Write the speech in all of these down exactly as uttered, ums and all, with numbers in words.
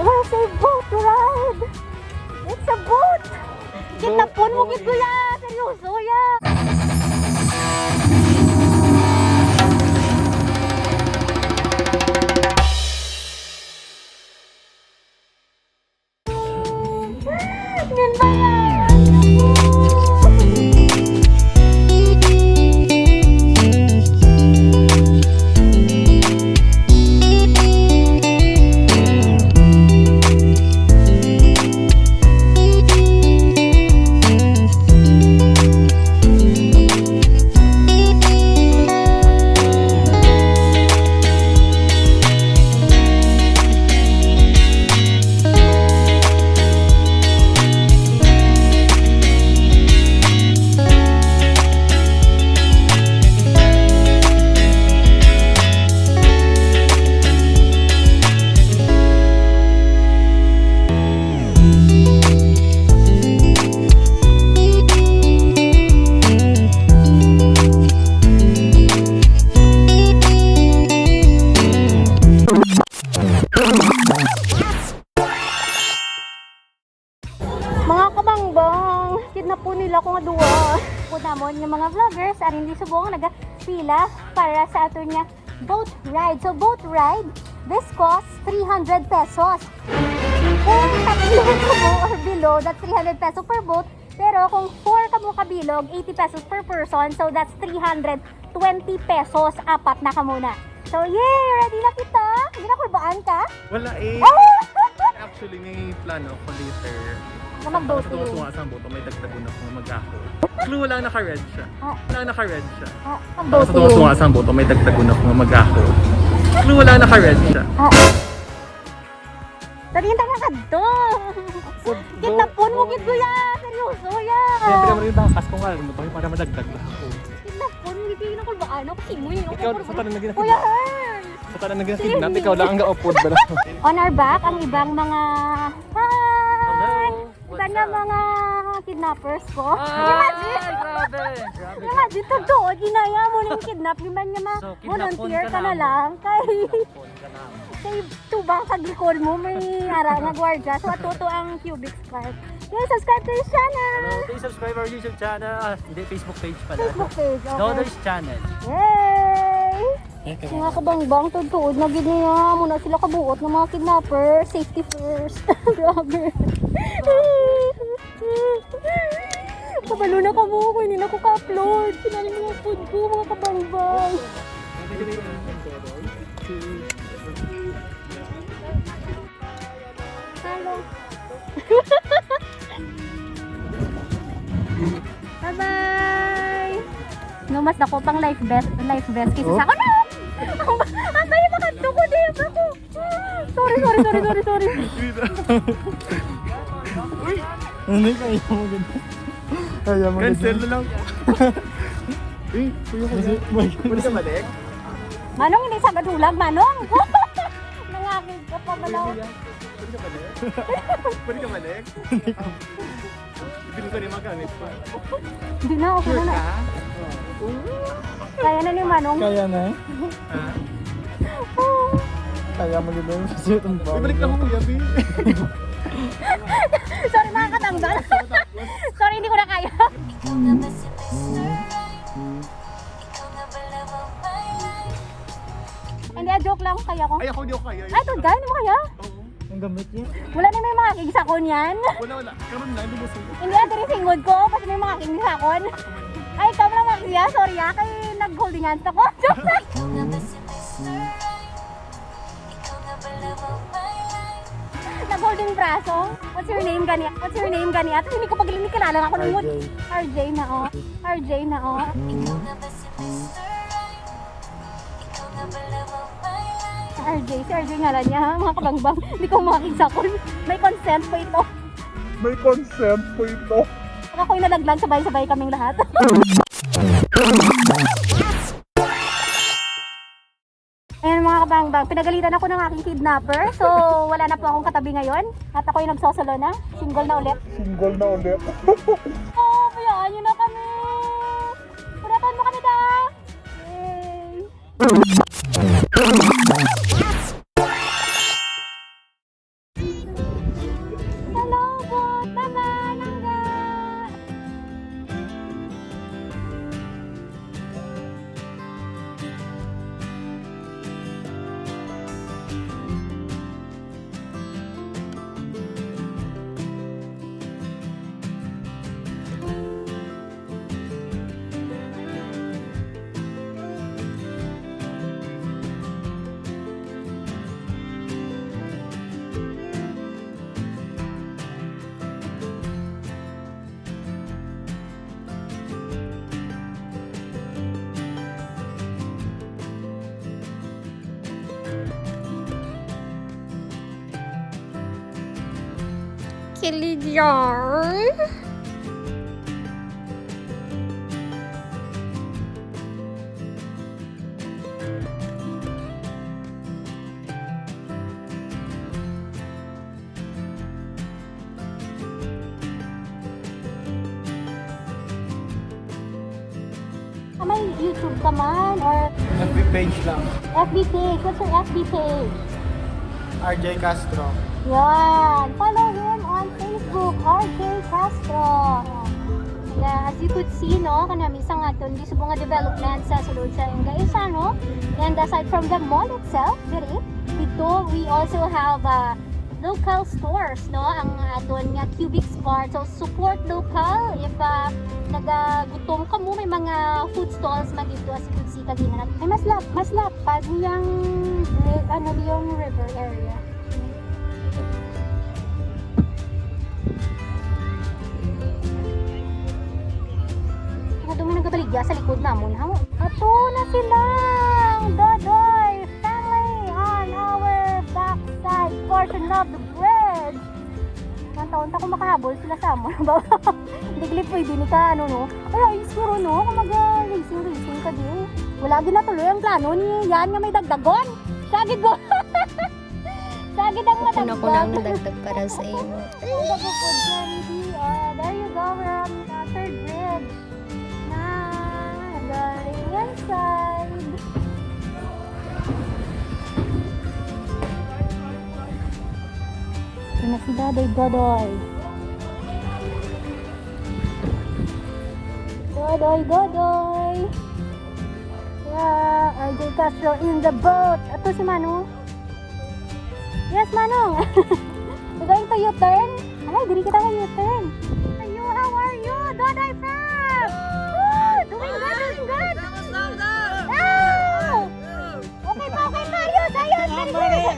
There's a boat ride! It's a boat! Kidnapon mo gid, kuya! Seryoso, ya! Ganda nga! Mga kabangbang, kidnapon nila ko nga duwa. Po namon nga mga vloggers, arin di subong nagapila para sa aton nga boat ride. So, boat ride, this costs three hundred pesos. Kung tatlo ka mo or below, that's three hundred pesos per boat. Pero kung four ka mo kabilog, eighty pesos per person. So, that's three hundred twenty pesos, apat na ka muna. So, yay! Ready na kita! Hindi na kulbaan ka? Wala eh. Oh! Actually, may plano ko later. Na mag-boating. Sa tunga sa boat, may dagdagon ako nga mag-ako. Clue, wala, naka-red siya. Ah. Wala, naka-red siya. Ah, sa tunga sa boat, may dagdagon ako nga mag-ako. Clue, wala, naka-red siya. Ah. Dali, hindi ka kadto. Kidnapon mo gid, kuya. Seryoso, ya. Siyempre, may bakas ko nga. Ano ba yung para madagdag na ako? Kidnapon mo gid, nakulbaan ako. Simoy, no? Ikaw, sa tanan na gina-, Kuya Herm! Sa tanan na gina-, kidnap, ikaw lang ang gaupod ba na? On our back, ang ibang mga, hi! Hello. Iba na mga kidnappers ko. Ay, imagine! Grabe! Grabe! Imagine, totoo, ginaya mo na yung kidnap. Di man nga ma-, So, kidnapon volunteer ka ka na na lang. Kay, Kidnapon ka na. Kay tubang sa likod mo, may ara nga gwardiya. So, ato to ang cubic squad. Please subscribe to his channel! Hello, please subscribe our YouTube channel. Ah, hindi, Facebook page pala. Facebook page, okay. Doday's Channel. Yay! Mga kabangbang, tuod-tuod na gid niya. Muna sila kabuot ng mga kidnapper. Safety first. Grabe. Kabalo na kamo kung hindi na ko ka-upload. Sinali mga food ko, mga kabangbang. Hello. Bye-bye! No, mas dako pang life vest, life vest kaysa Oh. sa ako. No! Ang ba-, ang bayo makadto ko, di ba ko? Sorry, sorry, sorry, sorry, sorry. Ano kayo mo ganda? Kaya mo Cancel ganda. na lang. Eh, kuya ko Kasi, na. Pwede ka balik? Manong, hindi sa madulag, Manong. Nangakig ka pa, Manong. Pwede ka balik? Pwede ka balik? Hindi ko na magamit pa. Hindi na, okay Sure na na. ka? Kaya na ni Manong. Kaya na? Ha? Kaya mo gano'n sa suit ang Ibalik na ko, kuya, B. Sorry, mga katanggal. Sorry, hindi ko na kaya. Hindi, ah, joke lang, kaya ko. Ay, ako, di ako kaya. Ay, ito, dahil mo kaya? Oo. Ang gamit niya. Wala na may mga kigsakon yan. Wala, wala. Karon na, lubos mo. Hindi, ah, diri singod ko, kasi may mga kigsakon. Ay, ikaw lang, Maria. Sorry, ah, kay nag-holding hands ako. Nag-holding braso. What's your name, gani? What's your name, gani? At hindi ko pag-, hindi kilala ako ng mood. R J. R J na, oh. R J na, oh. R J, si R J ngalan niya, ha, mga kabangbang. Hindi ko makakita ko. May consent po ito. May consent po ito. Pag ako'y nalaglag, sabay-sabay kaming lahat. Ayan, mga kabangbang, pinagalitan ako ng aking kidnapper. So, wala na po akong katabi ngayon. At ako'y nagsosolo na. Single na ulit. Single na ulit. Oh, bayaan niyo na kami. Pulatan mo kami, da. Yay. Ligyar. Ah, may YouTube ka man or F B page lang. F B page. What's your F B page? R J Castro. Yan. Follow him on Facebook, R J Castro. Yeah, as you could see, no, kanami sa nga aton subong nga development sa sulod sa Ingaisano. And aside from the mall itself, diri, dito we also have, uh, local stores, no, ang aton nga Cubic Spark. So, support local. If, uh, nagagutom ka mo, may mga food stalls man dito, as you could see kanina. Ay, mas lap, mas lapad niyang, eh, ano, yung river area. Nga doon may nagabaligya sa likod namon, ha? Ato na sila, ang Dodoy family on our backside portion of the bridge. Ang taon ta kung makahabol sila sa amon. Hindi gali pwede ni ka, ano, no? Ay, ay, siguro, no? Kung mag-racing-racing ka din. Wala gid natuloy ang plano ni Yan nga may dagdagon. Siya gid go. Siya gid ang Ako na ko na ang madagdag. Nadagdag para sa imo. Ang dagdag po dyan, hindi, ah, there you go, we're on, ah, third bridge. Na, galing yan side. Ito na si Dodoy Godoy. Dodoy Godoy. Yeah, R J Castro in the boat. Ato si Mano. Yes, Manong. We're going to U-turn. Ay, diri kita mag-U-turn. Are you? How are you? Dodoy fam! Woo! Doing good, doing good. Wow! Okay pa, okay pa. Ayos, ayos. Very good.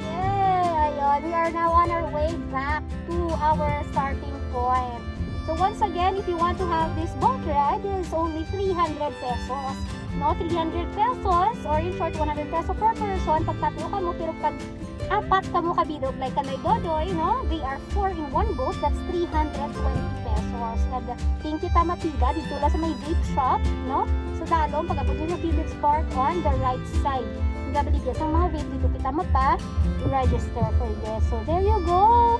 Yay! Ayun, we are now on our way back to our starting point. So once again, if you want to have this boat ride, it is only three hundred pesos. No, three hundred pesos, or in short, one hundred peso per person pag tatlo kamo, pero pag apat kamo ka bilog, like kanay Dodoy, no, they are four in one boat, that's three hundred twenty pesos. Nag-, tingin kita mapila dito lang sa may vape shop, no? So, dalom, pag-abot mo sa Village Park on the right side. Ang gabaligya sa mga vape, dito kita mapa-register for this. So, there you go.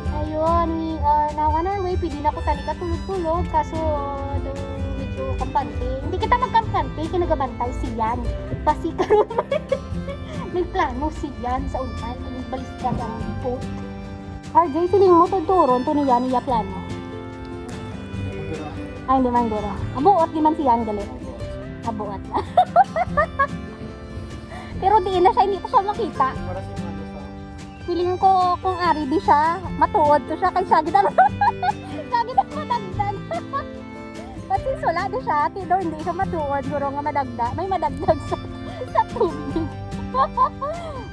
Ayun, we are now on our way. Pwede na ko tani ka tulog-tulog, kaso, do, medyo kampante. Hindi kita magkampante, kinagabantay si Yan. Pasi karon may plano si Yan sa unahan. Ang baliskad ang boat. R J, siling mo, tuturon to niya, niya plano. Ay, hindi man guro. Abuot di man siya ang gali. Abuot. Pero di na siya, hindi pa siya makita. Para si Mano sa Feeling ko, kung ari di siya, matuod to siya kay siya gid ang, siya gid ang madagdag. But since wala di siya, ati daw hindi siya matuod, guro nga madagdag. May madagdag sa, sa tubig.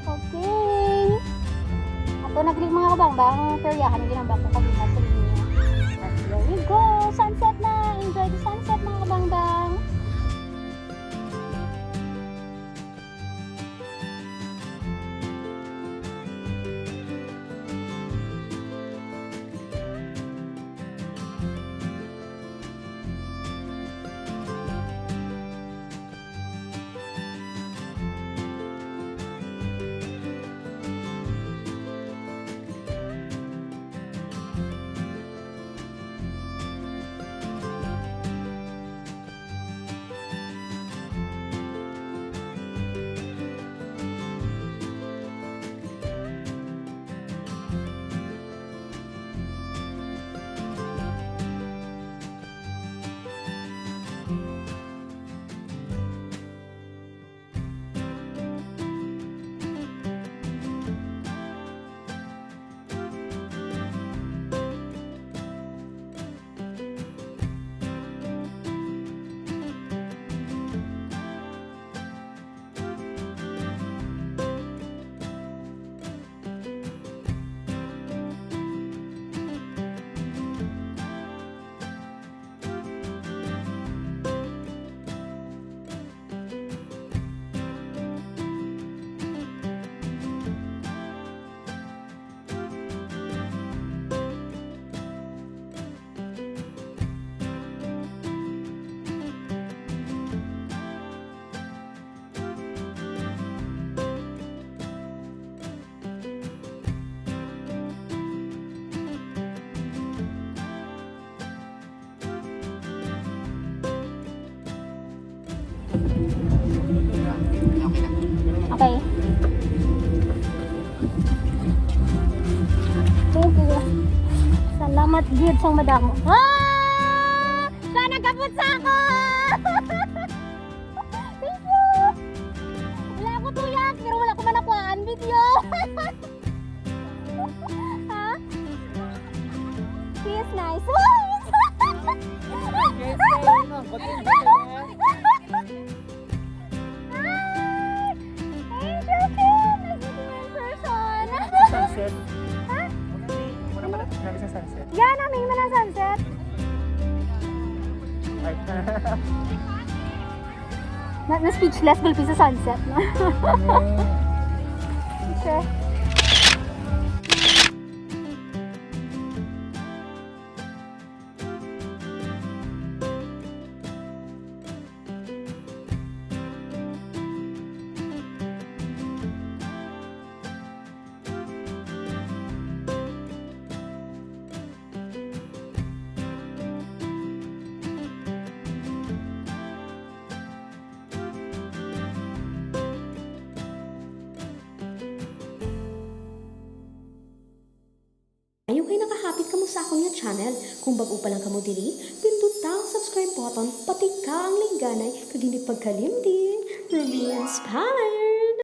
Okay. Ato na diri, mga kabangbang, peryahan ang ginambak ko kanina sa inyo. There you go. Sunset na. Enjoy the sunset, mga kabangbang. Okay. Thank you. Salamat gyud sang madamo. Ah! Siya nagabot sa ako! Thank you! Wala ako tuyak, pero wala ko man nakuhaan video. Ha? He is nice. Yes, sir. No, but in Hi! Angel Kim! Nice meeting you in person! Sa sunset. Ha? Wala ba natin sinabi sa sunset? Yan, ang main na sunset. Ay. Na, na speechless, gulpi sa sunset, no? Mm. Okay. Ayo kay nakahapit kamo sa akon nga channel. Kung bag-o pa lang kamo diri, pinduta ang subscribe button, pati ka ang lingganay, kag hindi pagkalimti, Ruby Inspire!